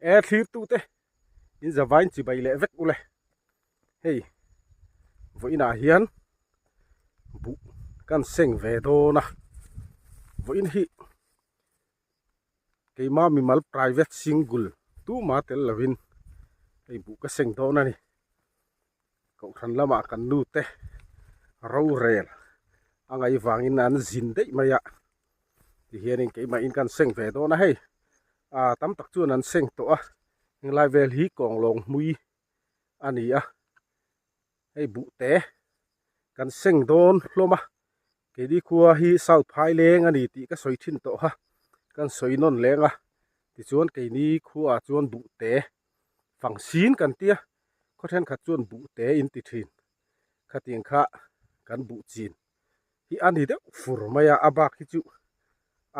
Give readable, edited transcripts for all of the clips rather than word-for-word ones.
E thlirtute in zavain chibai leh vek ule. Hei vawiinah hian buh kan seng ve dawn a, vawiin hi keima mimal private single tuma tel lovin hei buh ka seng dawn a ni. Kohhran lamah kan nute rorel a ngaih vangin an zin daih mai a, tihianin keimahin kan seng ve dawn a hei ah tam tak chuan an seng tawh a henglai vel hi kawnglawng hmui a ni a hei buh te kan seng dawn hlawm a keini khua hi south phaileng a ni tih ka sawi thin tawh a kan sawi nawn leng a tichuan keini khuaah chuan buh te fang sin kan tia khaw thenkhat chuan buh te in ti thin khatiang kha kan buh chin hi a ni deuh fur mai a a bak hi chu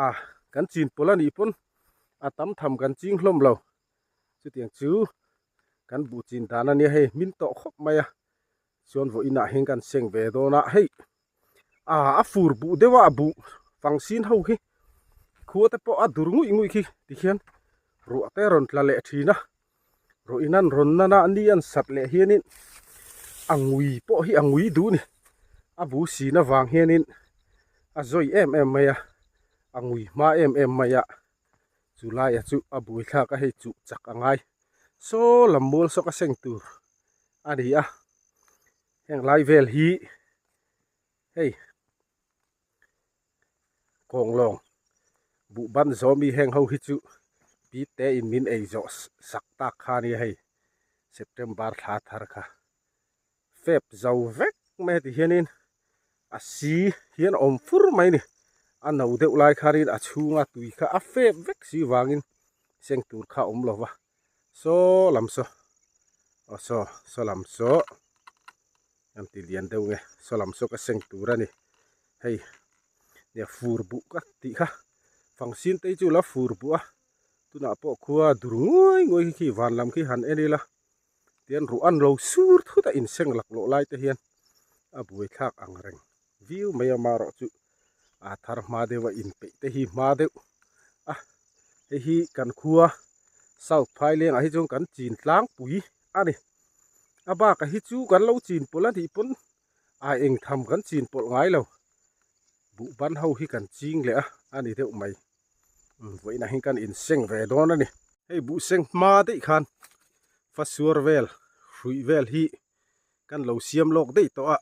a kan chin pawlh a nih pawn a tam tham kan ching hlawm lo chutiang chu kan buh chin dan a nia hei hmin tawh khawp mai a chuan vawiin ah hian kan seng ve dawn a hei ah a fur buh deuh a a buh fang sin ho hi khua te pawh a dur nguih nguih khi tikhian ruah te a rawn tla leh thin a. Ruih nan rawn nana ni an sat leh hianin a ngui pawh hi a ngui duh ni. A bu sin avang hianin a zawi em em mai a, a ngui hma em em mai a. Chu laia chu a bui thlak a hei chuh chak a ngai. Saw lam mual saw ka seng tur a ni a. Heng lai vel hi hei. Kawnglawng buh ban zawh mi heng ho hi chu pi te in min ei zawh sak tak kha ania hei September thla thar kha fep zo vek mai a ti hianin a si hian a awm fur mai a ni a no deuh lai khanin a chhunga tui kha a fep vek si vangin seng tur kha a awm lo va saw lam saw aw saw saw lam saw an ti lian deuh nge saw lam saw ka seng tur a ni hei nia fur buh ka tih kha fang sin te hi chu la fur buh a tunah pawh khua dur nguai nguai khi khi van lam khi han en ila tian ruh an lo sur thut a inseng laklawh lai te hian a buaithlak ang reng viau mai a marawh chu a thar hma deuh a inpeih te hi hma deuh a hei hi kan khua south phaileng ah hi chuan kan chin tlangpui a ni a bakah hi chu kan lo chin pawlh a nih pawn a eng tham kan chin pawlh ngai lo buh ban ho hi kan ching leh a a ni deuh mai vawiinah hian kan inseng ve dawn a ni hei buh seng hma daih khan fasuar vel hruih vel hi kan lo siam lawk daih tawh a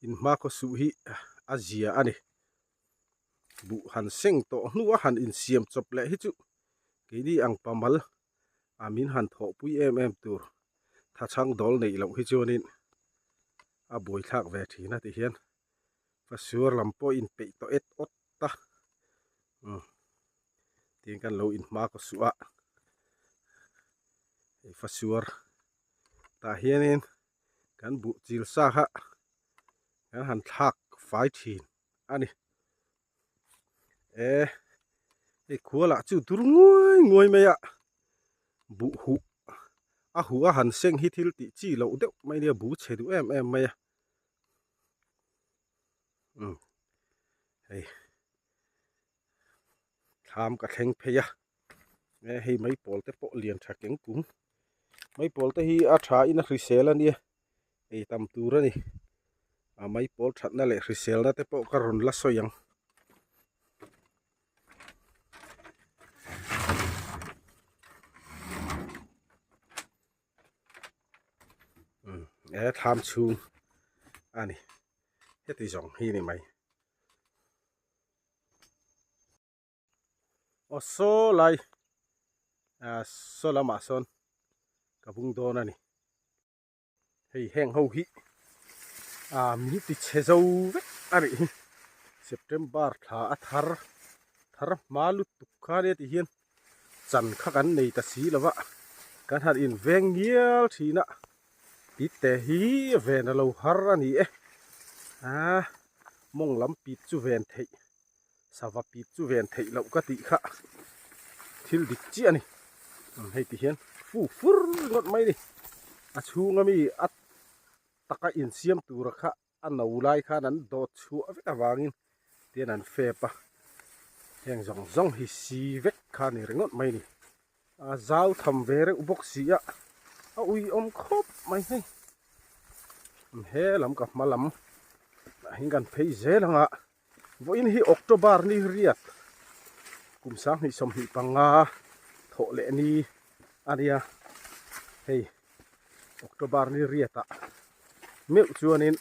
in hma khaw suh hi a zia a ni buh han seng tawh hnu a han insiam chawp leh hi chu keini ang pamal a min han thawhpui em em tur thachhang dawl neih loh hi chuanin a buaithlak ve thin a ti hian fasuar lam pawh inpeih tawh et awt ta umm tin kan lo inhma kaw suh a hei fasuar tah hianin kan buh chil sa kha kan han thlak fai thin a ni e hei khua lah chu dur nguai nguai mai a buh huh a huh a han seng hi thil tih chi loh deuh mai nia bu chhe duh em em mai a umm hei thlam ka thleng phei a e hei mai pawl te pawh lian tha keng kung mai pawl te hi a tha in a hrisel a nia ei tam tur a ni a mai pawl thatna leh hriselna te pawh ka rawn la sawi ang. E thlam chhung a ni heti zawng hi ni mai. Aw saw lai ah saw lamah sawn ka bung dawn a ni. Hei heng ho hi ah min ti chhe zo vek a nih hi September thla a thar thar hma lutuk kha nia ti hian chan kha kan nei ta si lo va kan han inveng ngial thin a pit te hi ven a lo har a ni e ah mawng lam pit chu ven theih sava pit chu ven theih loh ka tih kha thil dik chiah a ni hei ti hian fu fur ngawt mai a ni a chhunga mi a taka insiam tura kha a no lai khan an dawt chhuah vek avangin tian an fep a heng zawng zawng hi si vek kha a ni ringawt mai a ni. A zau tham ve reuh bawk si a, a uiawm khawp mai hei. He lam ka hma lam ah hian kan phei zel ang a, vawiin hi October ni riat kum 2025 thawh leh ni a nia hei October ni riat ah meuh chuanin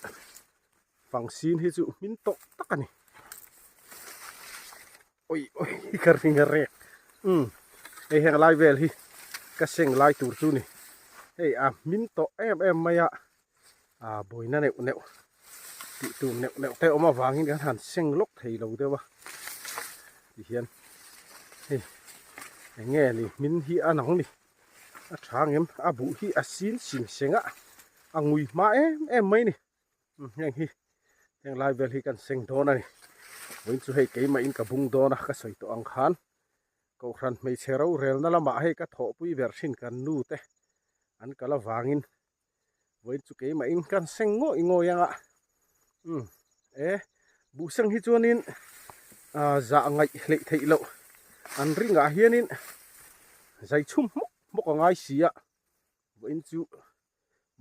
fangsin hi chu hmin tawh tak a ni. Oi oi ka ring a rek umm hei heng lai vel hi ka seng lai tur chu ni hei a hmin tawh em em mai a ah buaina neuh neuh tih tur neuh neuh te awm avangin kan han seng lawk thei lo deuh a ti hian hei eng nge ni hmin hi a nang ni a tha ngem a buh hi a sin sing seng a a ngui hma em em mai ni. Heng hi heng lai vel hi kan seng dawn a ni vawiin chu hei keimah in ka bung dawn a ka sawi tawh ang khan kohhran hmeichhe rorelna lamah hei ka thawhpui ber thin kan nu te an kal avangin vawiin chu keimah in kan seng ngawih ngawih ang a umm e buhseng hi chuanin ah zah ngaih hleih theih loh an ringah hianin zai chhum hmawk hmawk a ngai si a vawiin chu.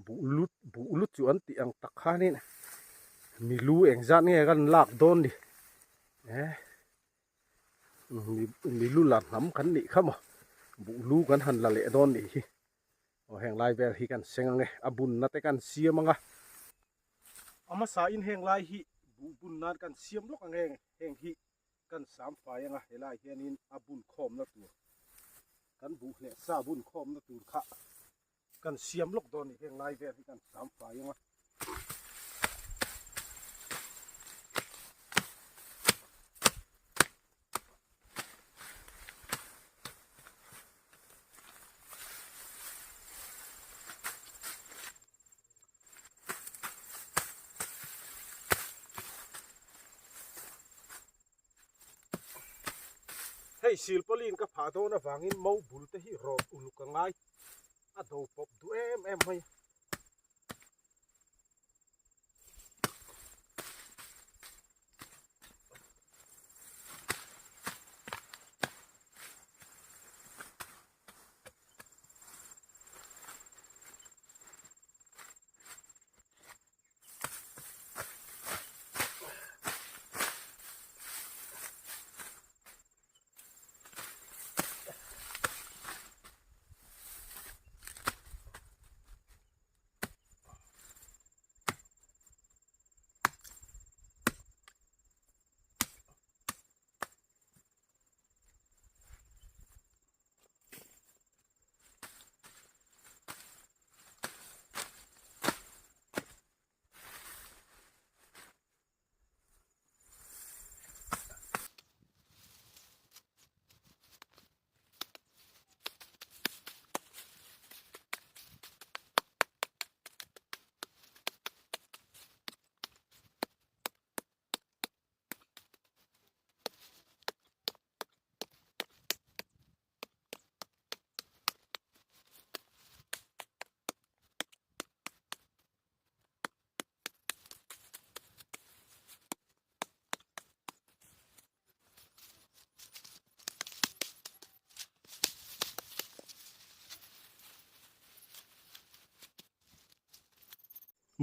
Buh lut buh lut chu an tih ang tak khanin mi lu engzat nge kan lak dawn ni eh mi lu la hnam kan nih kha maw buh lu kan han la leh dawn nih hi aw heng lai vel hi kan seng ang e a bunna te kan siam ang a a hmasa in heng lai hi buh bun nan kan siam lawk ang heng heng hi kan sam fai ang a helai hianin a bun khawmna tur kan buh leh sa bun khawmna tur kha. Kan siam lawk dawn ni heng lai vel hi kan sam fai ang a. Hei silpauline ka phah dawn avangin mo bul te hi rawt uluk a ngai. A do pawp duh em em mai.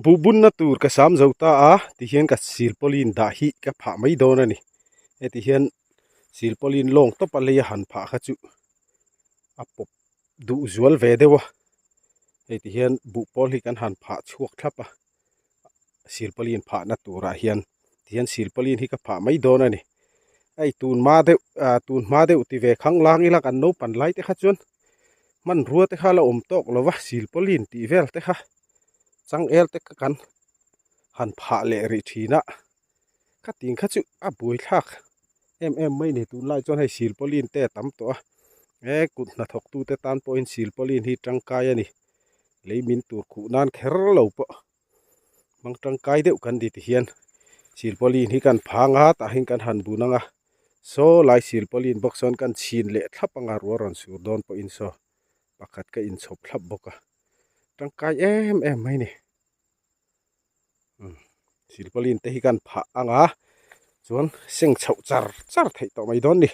Buhbunna tur ka sam zo ta a tihian ka silpauline dah hi ka phah mai dawn a ni heti hian silpauline lawng tawp a lei a han phah kha chu a pawp duh zual ve deuh a hei ti hian buh pawl hi kan han phah chhuak thlap a silpauline phahna turah hian tihian silpauline hi ka phah mai dawn a ni hei tun hma deuh ah tun hma deuh ti ve khang lang ila kan naupang lai te kha chuan hmanrua te kha la awm tawk lo va silpauline tih vel te kha changel te kha kan han phah leh rih thin a ka ting kha chu a buaithlak em em mai ni tunlai chuan hei silpauline te a tam tawh a e kut hnathawk tu te tan pawhin silpauline hi tangkai a ni lei min tur khuh nan kher lo pawh hmang tangkai deuh kan ti tihian silpauline hi kan phang a tah hian kan han bun ang a saw lai silpauline bawk sawn kan chhin leh thlap anga ruah rawn sur dawn pawhin saw pakhat ka inchhawp thlap bawk a tangkai em em mai ni. Silpauline te hi kan phah ang a chuan seng chhoh char char theih tawh mai dawn ni.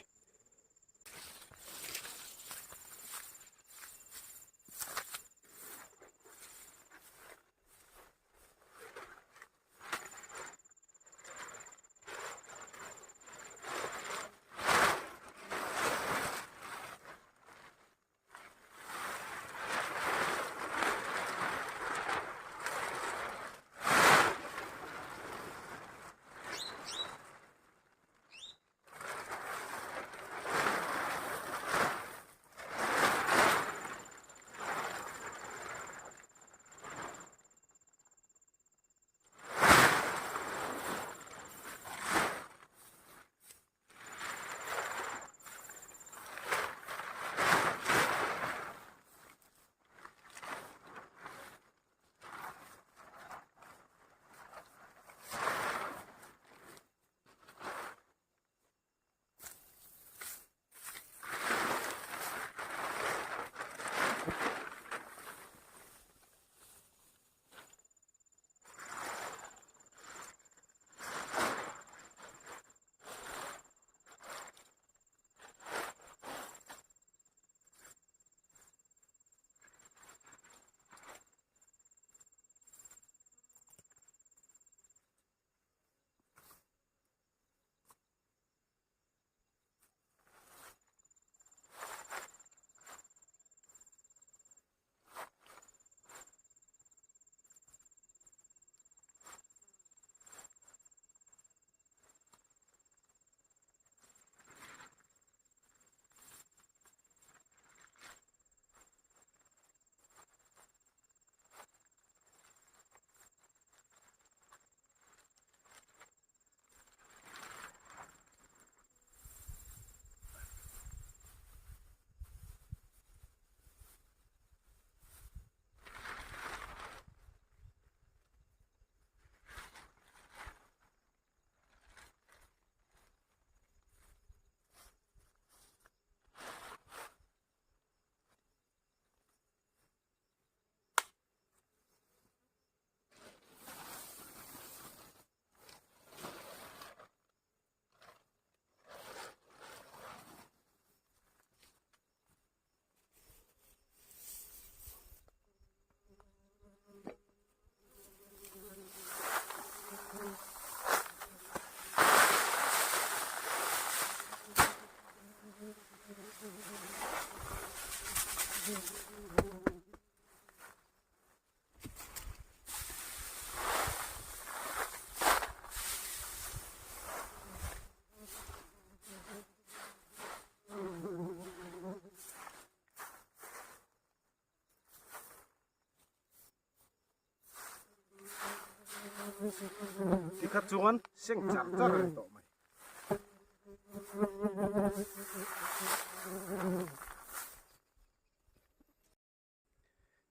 Tikha chuan seng char char a ni tawh mai.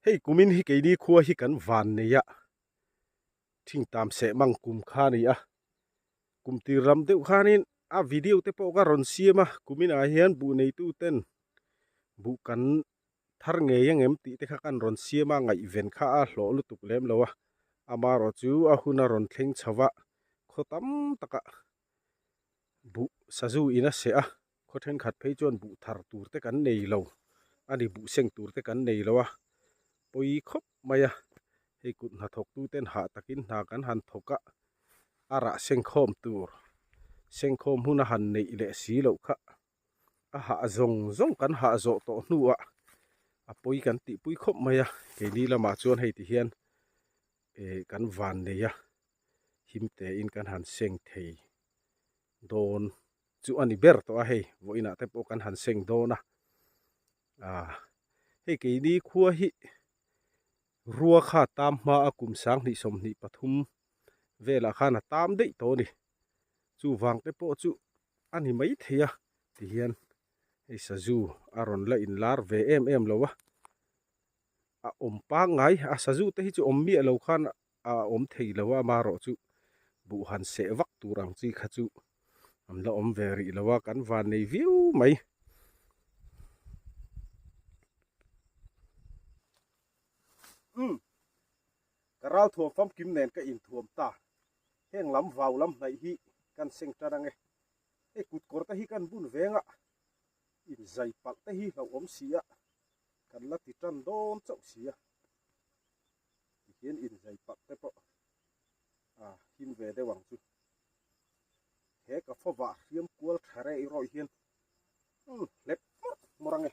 Hei kumin hi keini khua hi kan van nei a, thingtam seh mang kum kha a ni a, kum tir lam deuh khanin a video te pawh ka rawn siam a, kumin ah hian buh neitu ten buh kan thar ngei ang em tih te kha kan rawn siam a, ngaihven kha a hlawh lutuk lem lo a, amaherawhchu a hun a rawn thleng chho a, khaw tam takah buh sazu in a seh a. Khaw thenkhat phei chuan buh thar tur te kan nei lo a ni, buh seng tur te kan nei lo a, pawi khawp mai a, hei kut hnathawk tu ten hah takin hna kan han thawk a, a rah sengkhawm tur sengkhawm hun a han neih leh si loh kha a hah zawng zawng kan hah zawh tawh hnuah a pawi kan tihpui khawp mai a, keini lamah chuan hei ti hian eh kan van nei a, him tein kan han seng thei dawn. Chu a ni ber tawh a hei vawiinah te pawh kan han seng dawn a ah hei keini khua hi rua kha tam hma a kum 2023 velah khan a tam daih tawh a ni chuvang te pawh chu a ni mai thei a tihian hei sazu a rawn la inlar ve em em lo a a awm pangngai a sazu te hi chu awm miah lo khan a awm thei lo a amaherawhchu buh han seh vak tur ang chi kha chu an la awm ve rih lo a kan van nei viau mai. Umm ka ral thuam famkim nen ka inthuam ta heng lam vau lam hnaih hi kan seng tan ange hei kut kawr te hi kan bun veng a inzai palh te hi hlauhawm si a kan la ti tan dawn chauh si a. Tihian inzai palh te pawh a him ve deuh ang chu. He ka fawvah hriam kual tha reh rawih hian hlep hmawrh hmawrh ang e.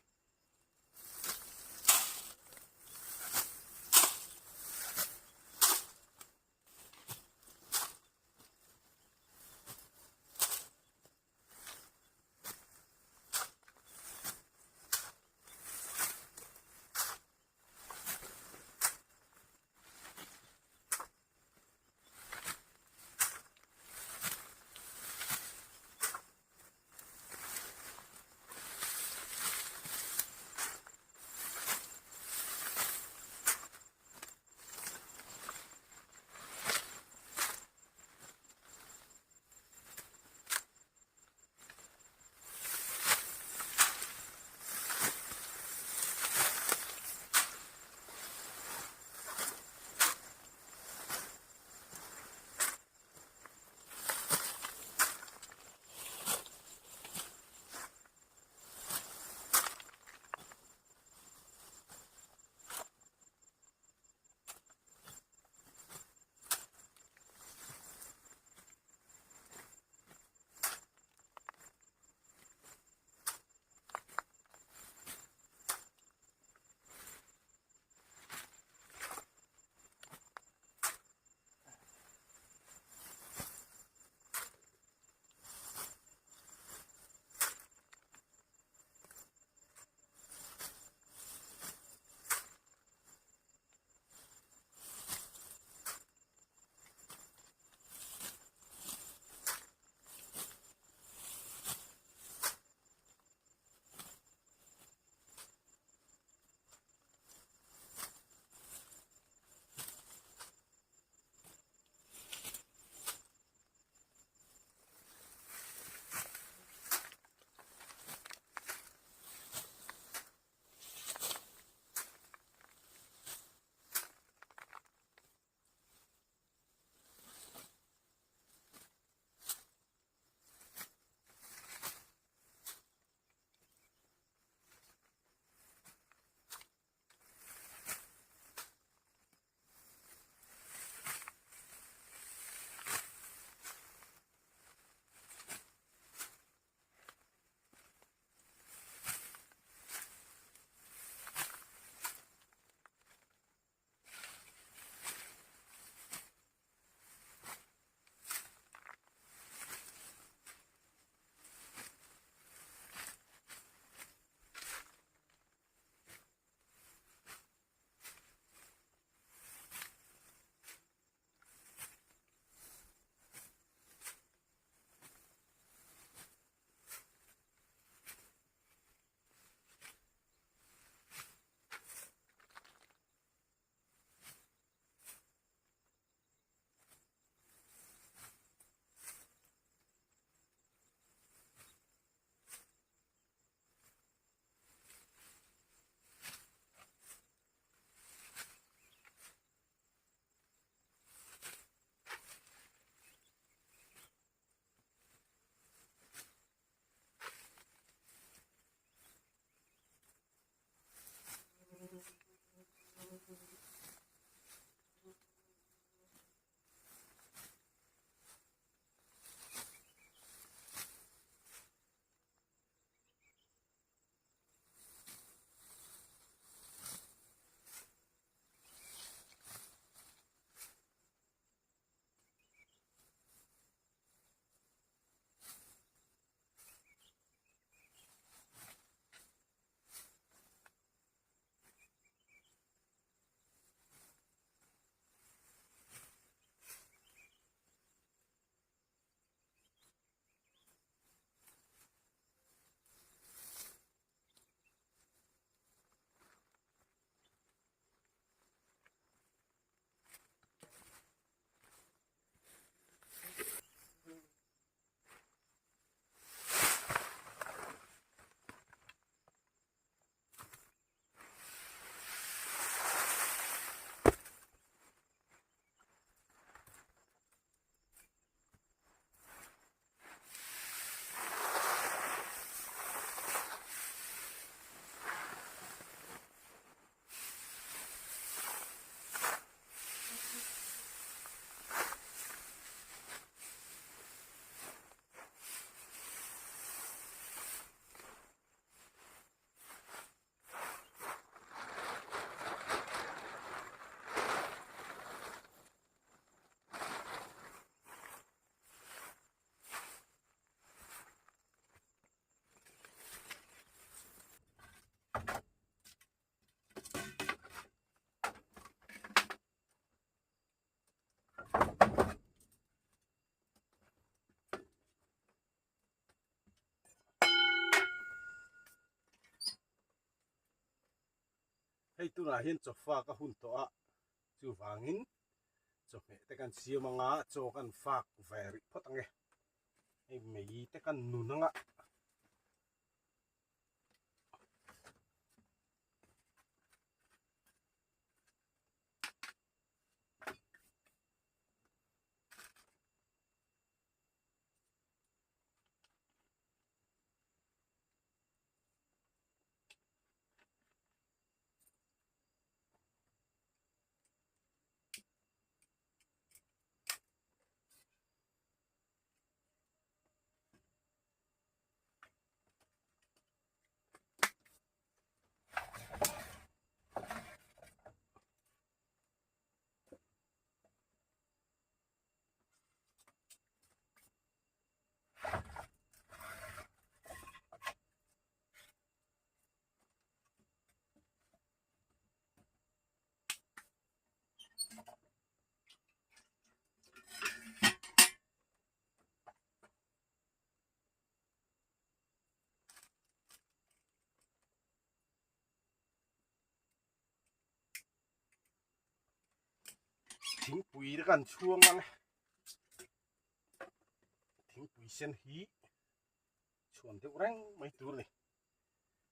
Hei tunah hian chawfa ka hun tawh a, chuvangin chawhmeh te kan siam anga chaw kan fak ve rih phawt ang e. Hei mei te kan nun anga. Thingpui te kan chhuang ang e thingpui sen hi chhuan deuh reng mai tur a ni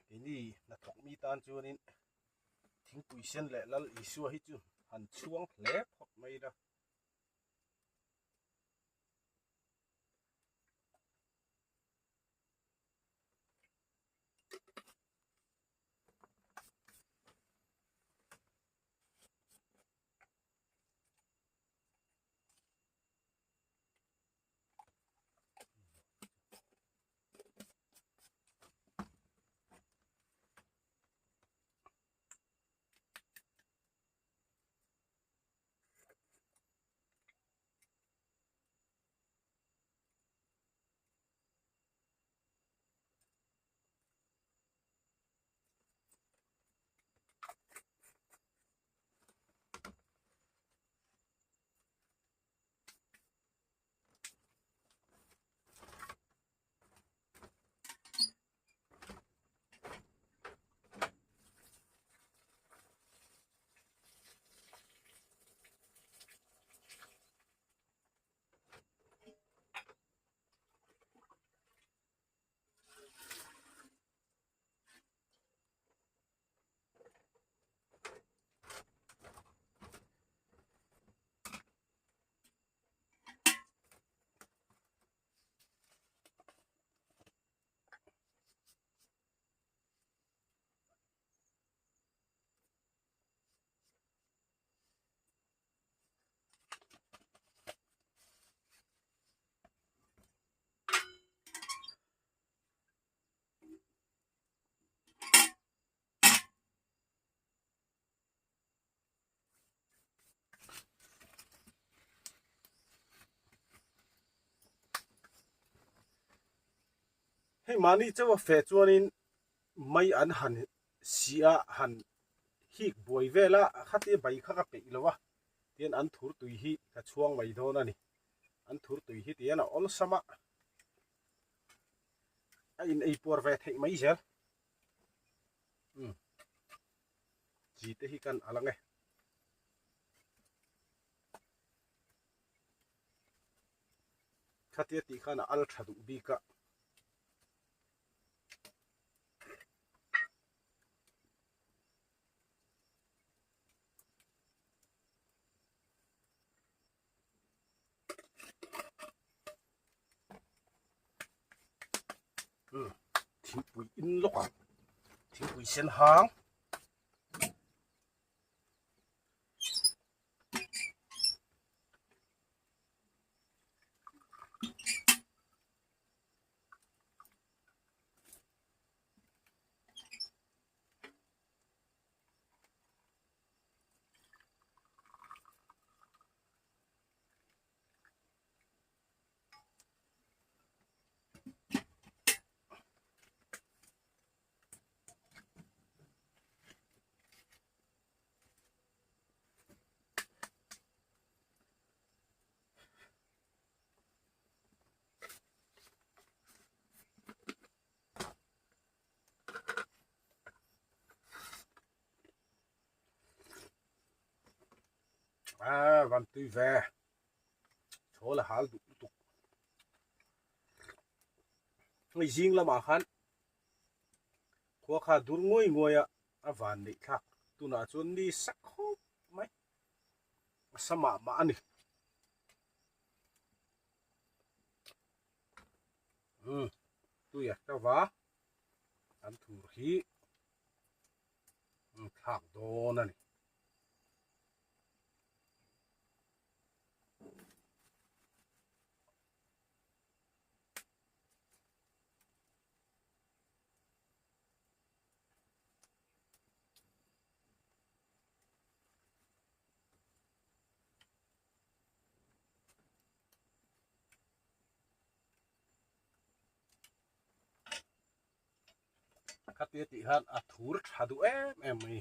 keini hnathawk mi tan chuanin thingpui sen leh lal Isua hi chu han chhuang hle phawt mai ila. Hei mahni chauh a feh chuanin mai an han si a han hik buai vel a khatia bai kha ka peih lo a tian an thur tui hi ka chhuang mai dawn a ni an thur tui hi tian a awlsam a a in ei puar ve theih mai zel um chi te hi kan a lang e. Khatia tih khan a al tha duh bik a. Thingpui in lawk ang thingpui sen hang. A van tui ve chhawl a hal duh lutuk hei zing lamah khan khua kha dur nguai nguai a a van neih thlak tunah chuan ni sak khawp mai a sa mah mah a ni umm tui a ta va an thur hi thlak dawn a ni. Khatia tih khan a thur tha duh em em mai.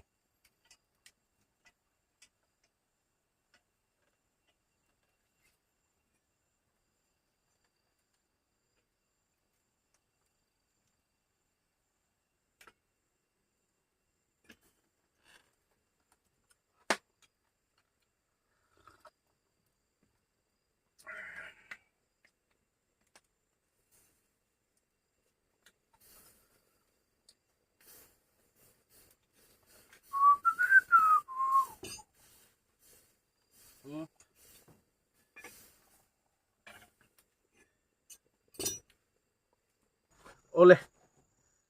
Awle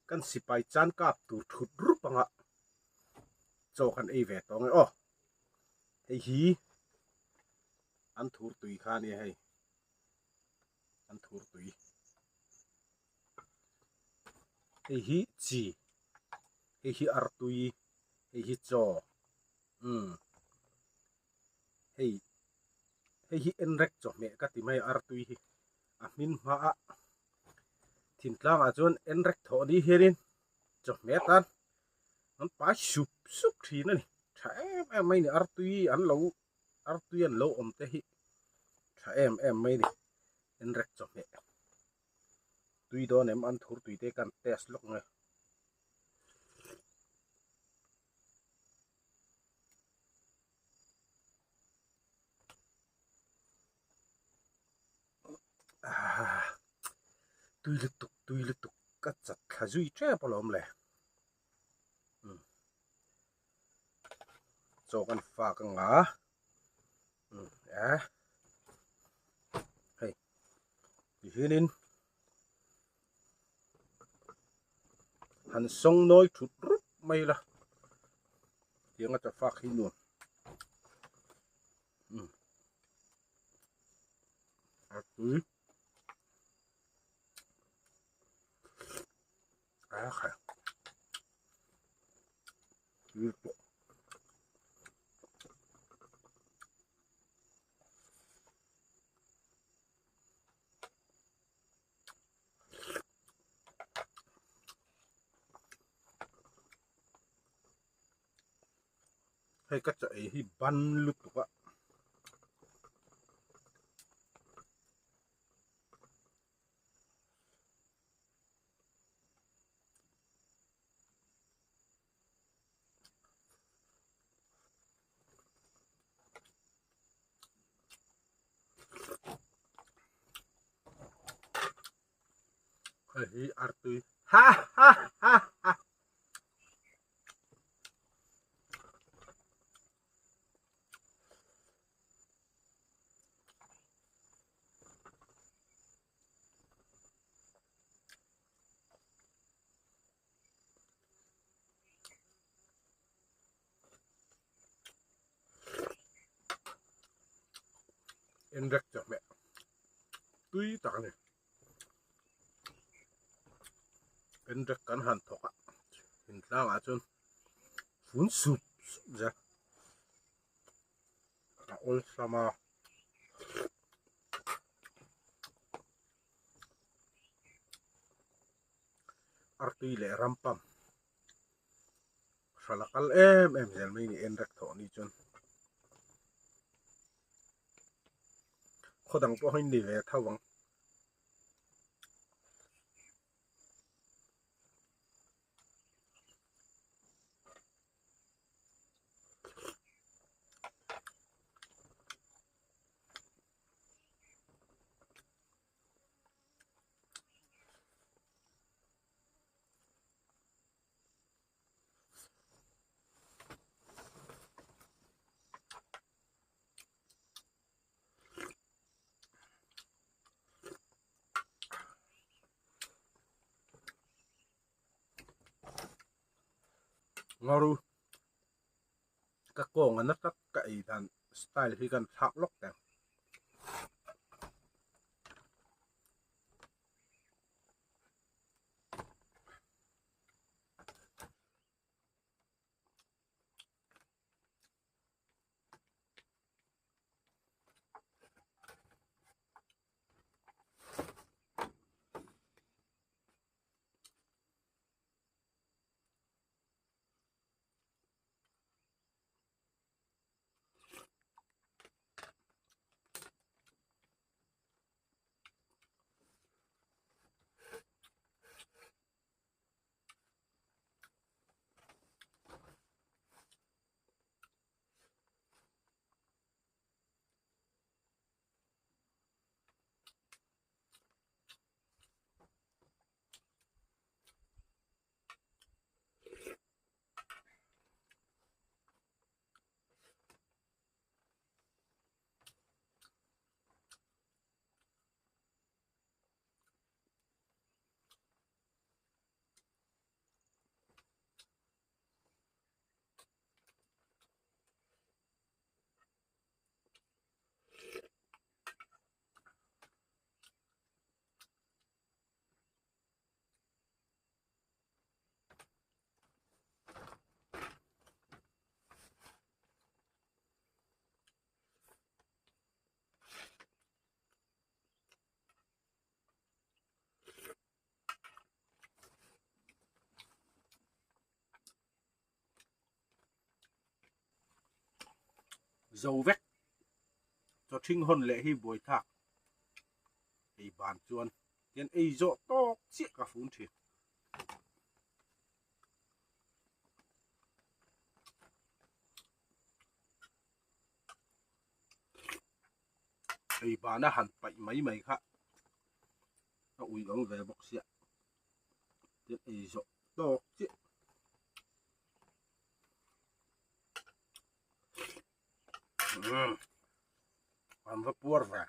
kan sipai chan kap tur thut rup anga chaw kan ei ve tawh ang e aw hei hi an thur tui kha a nia hei an thur tui hei hi chi hei hi artui hei hi chaw umm hei hei hi enrek chawhmeh ka ti mai a artui hi a hmin hma a thintlang ah chuan enrek thawh ni hianin chawhmeh atan an pai sup sup thin a ni tha em em mai a ni artui an lo artui an lo awm te hi tha em em mai a ni enrek chawhmeh tui dawn em an thur tui te kan test lawk nge. Tui lutuk tui lutuk ka chat thla zui tep alawm le umm chaw kan fak anga umm eh hei tihianin han sawng nawi thut rup mai la tianga chaw fak hi nuam umm a tui a kha tui lutuk. Hei ka chaw ei hi ban lutuk a. Hei hi artui ha ha ha ha En vek chawh hmeh tui tak a ni en vek kan han thawk a intlang ah chuan fun sup sup zel a awlsam a. Artui leh rampam hral a kal em em zel mai ni en rek thawh ni chuan khaw dang pawh hi ni ve tho ang. Ngaru ka kawng a na tak ka ei dan style hi kan thlak lawk teh ang. Zo vek chaw thing hawn leh hi buai thlak ei ban chuan tian ei zawh tawk chiah ka fun thin. Ei bana han paih mai mai kha a ui awm ve bawk sia tin ei zawh tawk chiah. Umm an va puar ve.